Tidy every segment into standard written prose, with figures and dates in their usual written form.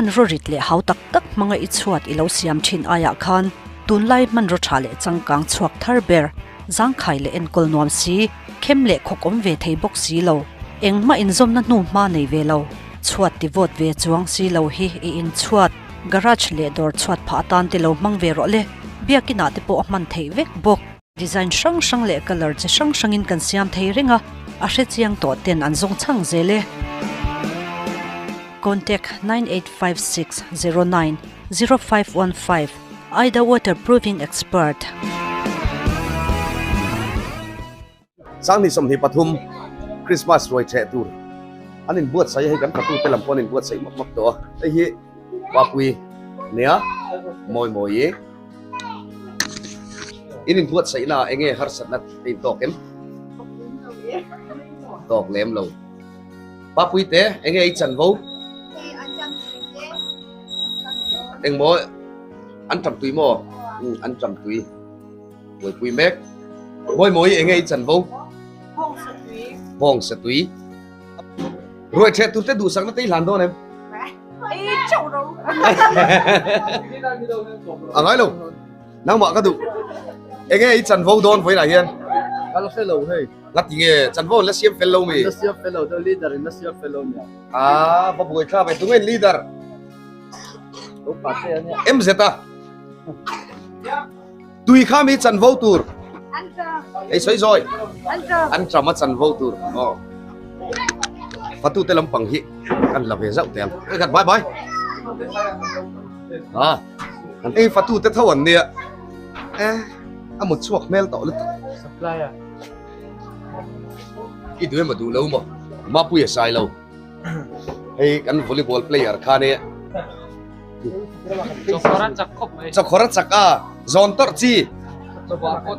Hmanraw rit leh hau tak tak hmanga i chhuat i lo siam thin aiah khan tunlai hmanraw tha leh changkang chhuak thar ber, zangkhai leh enkawl nuam si, khem leh khawk awm ve thei bawk si lo, engmah inzawmna hnu hma nei ve lo, chhuat ti vawt ve chuang si lo hi i inchhuat, garage leh dawr chhuat phah atan te lo hmang ve rawh le, biakinah te pawh a hman theih vek bawk. Design hrang hrang leh colour chi hrang hrangin kan siam thei reng a, a hre chiang tawh ten an zawng chhang zel e. Contact 985609 0515 Aida Waterproofing Expert. Sangni 23 Christmas ruai ṭheh tur an inbuatsaih a, hei kan fatute lam pawh an inbuatsaih map map tawh a, hei hi Papui nia mawi mawi. In inbuatsaihna ah enge harsatna te in tawk em? Tawk lem lo. Papui te enge i chanvo? Engmaw an tam tui maw? An tam tui. Buaipui mek. Mawi mawi enge i chanvo? Bawngsa tui. Ruai ṭheh tur te duhsakna te i hlan dawn em? A ngai lo. Nangmah ka duh. Enge i chanvo dawn vawiinah hian? Ka la hre lo hei. Nga ti nge chanvo an la siam fel lo mi? An la siam fel lo deuh leader in la siam fel lo nia. Ah, va buai thla ve tunge leader? Lo pa che ania. MZ a. Tui kha mi chanvo tur. Ei sawi zawi. An ṭam a chanvo tur. Aw. Fatu te lampang hi kan la ve zauh teh ang. Oi khat bye bye. Ah. Kan ei fatu te tho an nia. Eh, a mut chhuak hmel tawh lutuk. Supplier. I duh emaw duh lo maw? Mapuia sai lo. Hei kan volleyball player kha nia. Chawkhawr a chak khawp mai. Chawkhawr a chak a, zawn tawrh chi.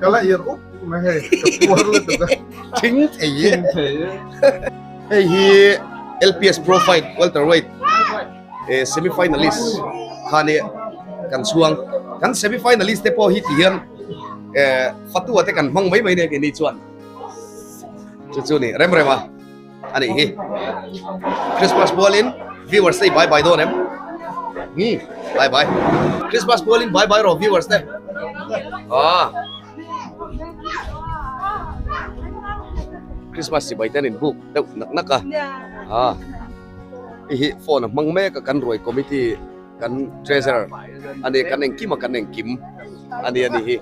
Ka la ir up mai hei, ka puar lutuk a. Thing thei e. Hei hi LPS Pro Fight welterweight semi finalist kha nia kan chhuang. Kan semi finalist te pawh hi ti hian fatua te kan hmang mai mai nia keini chuan. Chu chu ni rem rem a. A nih hi. Christmas pualin viewers te i bye bye dawn em? Hmm, bye bye. Christmas pualin bye bye rawh viewers te. Ah. Christmas chibai ten in book deuh nak nak a. Ah. Hei hi phone a hmang mek a kan ruai committee kan treasurer ani kan engkim a kan engkim ani ani hi.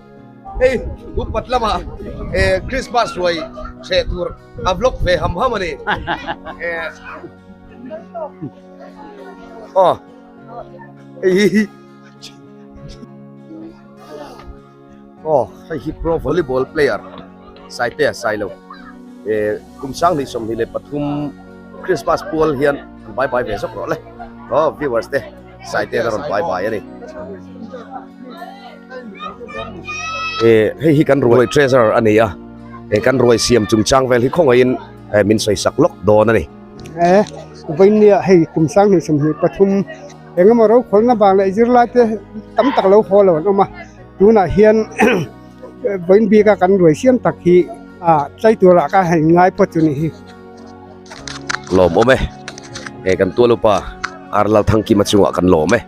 Hei upat lamah eh Christmas ruai hreh tur A vlog ve ham ham a ni. Aw. Hei hi. Aw, hei hi pro volleyball player Saitea Sailo. Eh, kum 2023 Christmas pual hian an bye bye ve zawk rawh le. Aw, viewers te Saitea na rawn bye bye a ni. Eh, hei hi kan ruai treasure a ni a. Eh, kan ruai siam chungchang vel hi khawngaihin eh, min sawi sak lawk dawn a ni. Eh, vawinia hei kum 2023 engemaw ro khawlna vang leh zirlai te tam tak lo haw lo an awm a. Tunah hian vawiin bika kan ruai siam tak hi ah tlai turah ka han ngai pawh chu ni hi. Lawm awm e. Eh, kan tualupa Arlal Thangkima chungah kan lawm e.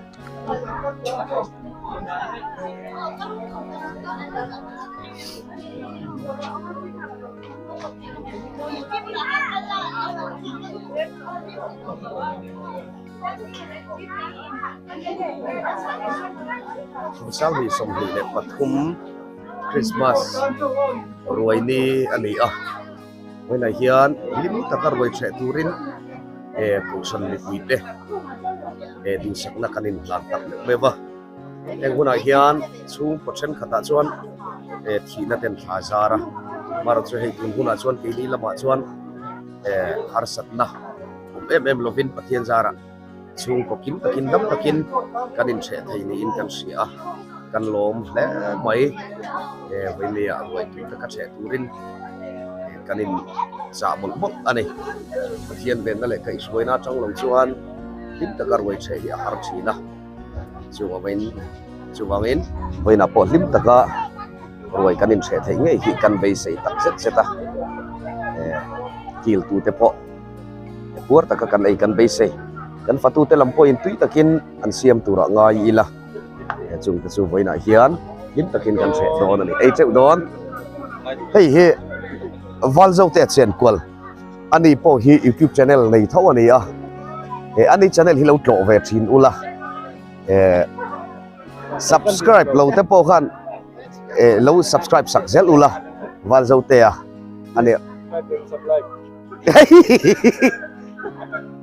2023 Christmas ruai ni a ni a. Vawiinah hian hlim taka ruai ṭheh turin eh kohhran mipui te eh duhsakna kan inhlan tak meuh meuh va. Heng hunah hian chhungkaw thenkhatah chuan eh thihna ten thla zar a, amaherawhchu chu hei tun hunah chuan keini lamah chuan eh harsatna awm em em lovin Pathian zarah chhungkaw kim takin dam takin kan inhreh thei niin kan hria a, kan lawm hle mai. Eh vawinia ruai tui taka hreh turin eh kan in chah mawlh mawlh a ni. Pathian venna leh kaihhruaina atang lo chuan hlim taka ruai hreh hi a har thin a, chuvangin chuvangin vawiinah pawh hlim taka ruai kan inhreh theih ngei hi kan beisei tak zet zet a, eh kil tute pawh. Puar taka kan ei kan beisei. Kan fatute lam pawhin tui takin an siam turah ngai ila. He chungte chu vawiinah hian hlim takin kan hreh dawn a ni. Ei teuh dawn. Hei hi Valzote a chen kual. Ani pawh hi YouTube channel nei tho a ni a. He ani channel hi lo tlawh ve thin ula. Eh subscribe lo te pawh khan eh lo subscribe sak zel ula Valzote a ani.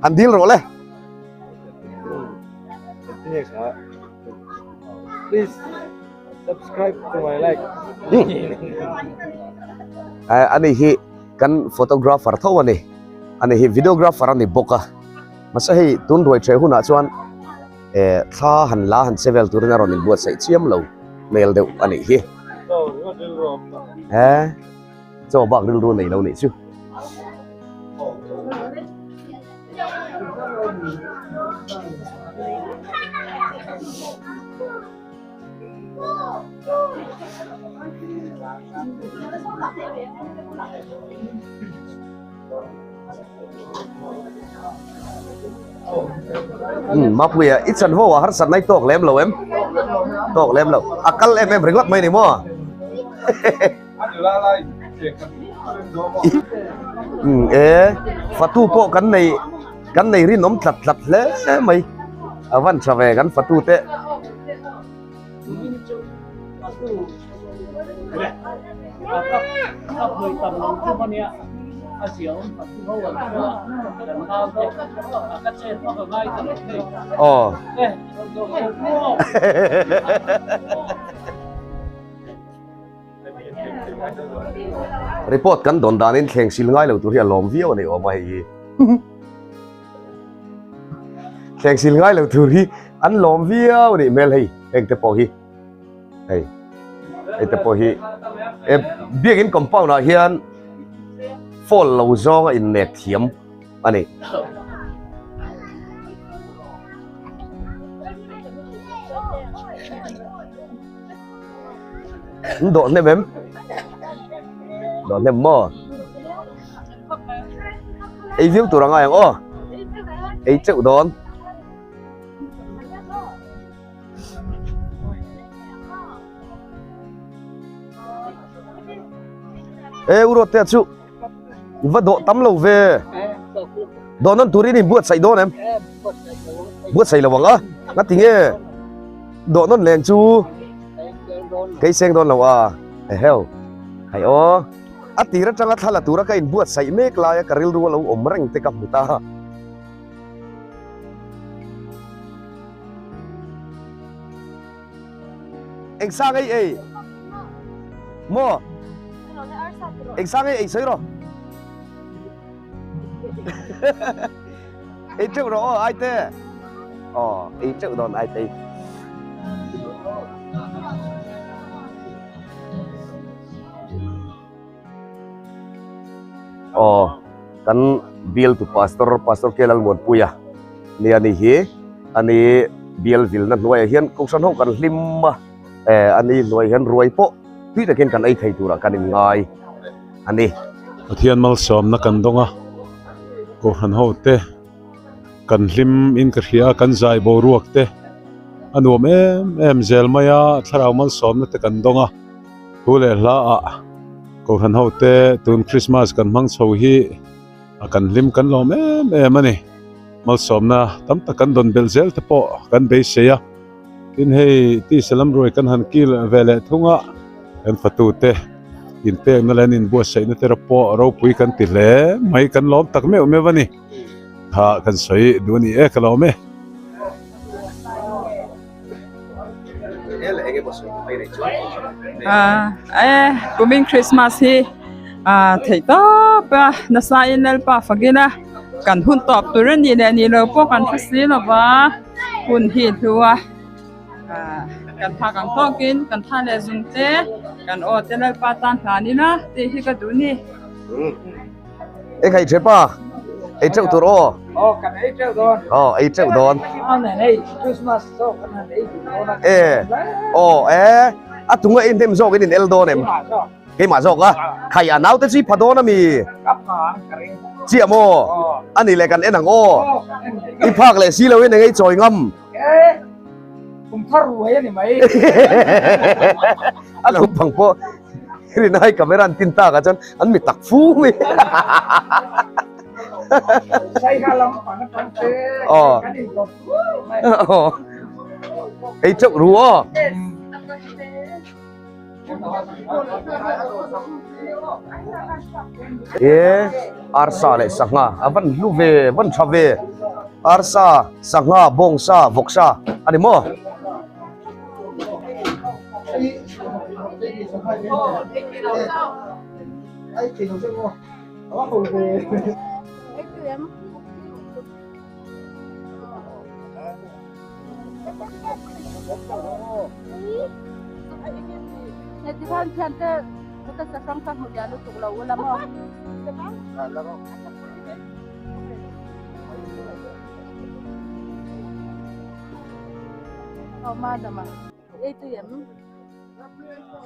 Han dil rawh le. Please subscribe to my like. Ani hi kan photographer tho ani. Ani hi videographer ani bawk a. Mahse hei tun ruai ṭheh hunah chuan eh thla han la han che vel turin a rawn inbuatsaih chiam lo hmel deuh a nih hi. Eh chaw bak rilru nei lo nih chu. Um Mapuia i chanvo a harsat nai tawk lem lo em tawk lem lo a kal em em ringawt mai ni maw um e fatu pawh kan nei kan nei rinawm tlat tlat hle mai a van tha ve kan fatu te. Aw. Report kan dawn danin thleng sil ngai lo tur hi a lawm viau a ni awm a hei hi. Thleng sil ngai lo tur hi an lawm viau a nih hmel hei heng te pawh hi hei hei te pawh hi e biakin compound ah hian fall lo zawng a innek thiam a ni. An dawh hnem em? Dawh hnem maw? Ei viau tur a ngai ang aw. Ei teuh dawn. E u Rawte chu va dawh tam lo ve. Dawh nawn turin in buatsaih dawn em? Buatsaih lo ang a. Ngati nge? Dawh nawn leng chu kei seng dawn lo a. Eheu. Hai aw. A tir atanga thla la tura ka inbuatsaih mek laia ka rilru a lo awm reng te ka hmu ta. Eng sang ei ei? Maw? Eng sang ei ei sawi rawh. Ei teuh rawh aw Aite. Aw ei teuh dawn Aite. Aw kan bial tu pastor pastor K Lalmuanpuia nia ni hi ani bial vilna hnuaiah hian kohhran ho kan hlim a eh ani hnuai hian ruai pawh tui takin kan ei thei turah kan inngai a ni. Pathian malsawmna kan dawng a kohhran ho te kan hlim in ka hria a kan zai boruak te a nuam em em zel mai a thlarau malsawmna te kan dawng a. Thu leh hla ah Kohhran ho te tun Christmas kan hmang chho hi a kan hlim kan lawm em em a ni. Malsawmna tam tak kan dawn belh zel te pawh kan beisei a. Tin hei tisa lam ruai kan han kil ve leh thung a, kan fatu te inpekna leh an inbuatsaihna te rawh pawh ropui kan ti hle mai kan lawm tak meuh meuh a ni. Kha kan sawi duh a ni e ka lawm e. Eh kumin Christmas hi ah theih tawp a nasa in Lalpa fak ila kan hun tawp tur a nih leh nih loh pawh kan hre si lo va hun hi hlu a ah kan phak ang tawkin kan tha leh zung te kan aw te Lalpa tan hlan ila tih hi ka duh ni. Eng ei tep a ei teuh tur aw aw kan ei teuh dawn aw ei teuh dawn hei Christmas zawk kan han ei duh dawn a e aw e a tunga ei hnem zawk in in el dawn em keimah zawk a khai a naute chu i pha dawn ami ka pha ang ka ring Chiah maw? Ani leh kan en ang aw. I phak leh si lo in eng ei chawi ngam. Kum thar ruai a ni mai. A naupang pawh rinai camera an tin tak ah chuan an mi tak fu mai. Saiha lam pang atang te kan in kawp mai. Ei chauh ru aw. E arsa leh sangha a van hlu ve van tha ve arsa sangha bawngsa vawksa a ni maw.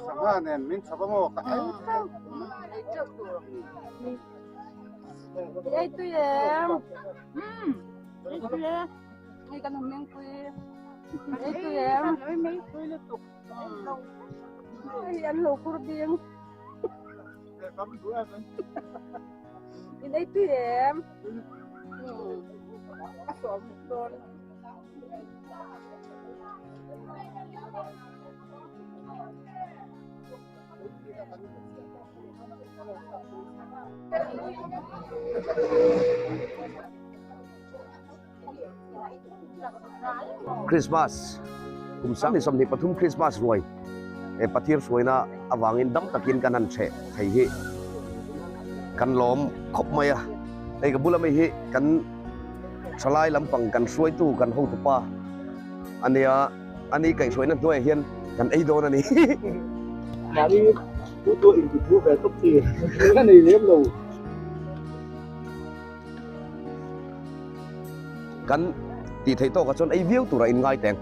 Sangha nen min chhawp a maw ka ei teuh. Ei tui em? Ei tui e. Hei kan awm mengpui. Ei tui em? Hei an lo kur ding. In ei tui em? A sawm dawn. Christmas kum 2023 Christmas ruai e Pathian hruaina avangin dam takin kan han chhe thei hi kan lawm khawp mai a hei ka bula mi hi kan thalai lampang kan hruaitu kan hotupa ania ani kaihhruaina hnuaiah hian kan ei dawn a ni. Mahni thu chu inti thu ve tawp chi a nei lem lo. Kan tih theih tawkah chuan ei viau tura inngai teng.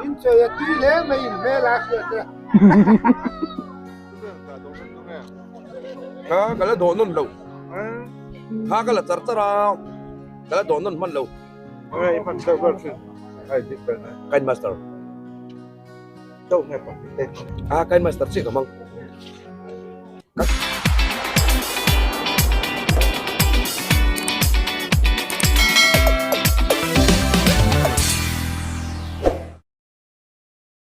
In chei a tui hle mai in hmel a hriat e. Kha ka la dawh nawn lo. Kha ka la char char a, ka la dawh nawn hman lo. Kind master. Ah, kind master chiah ka hmang.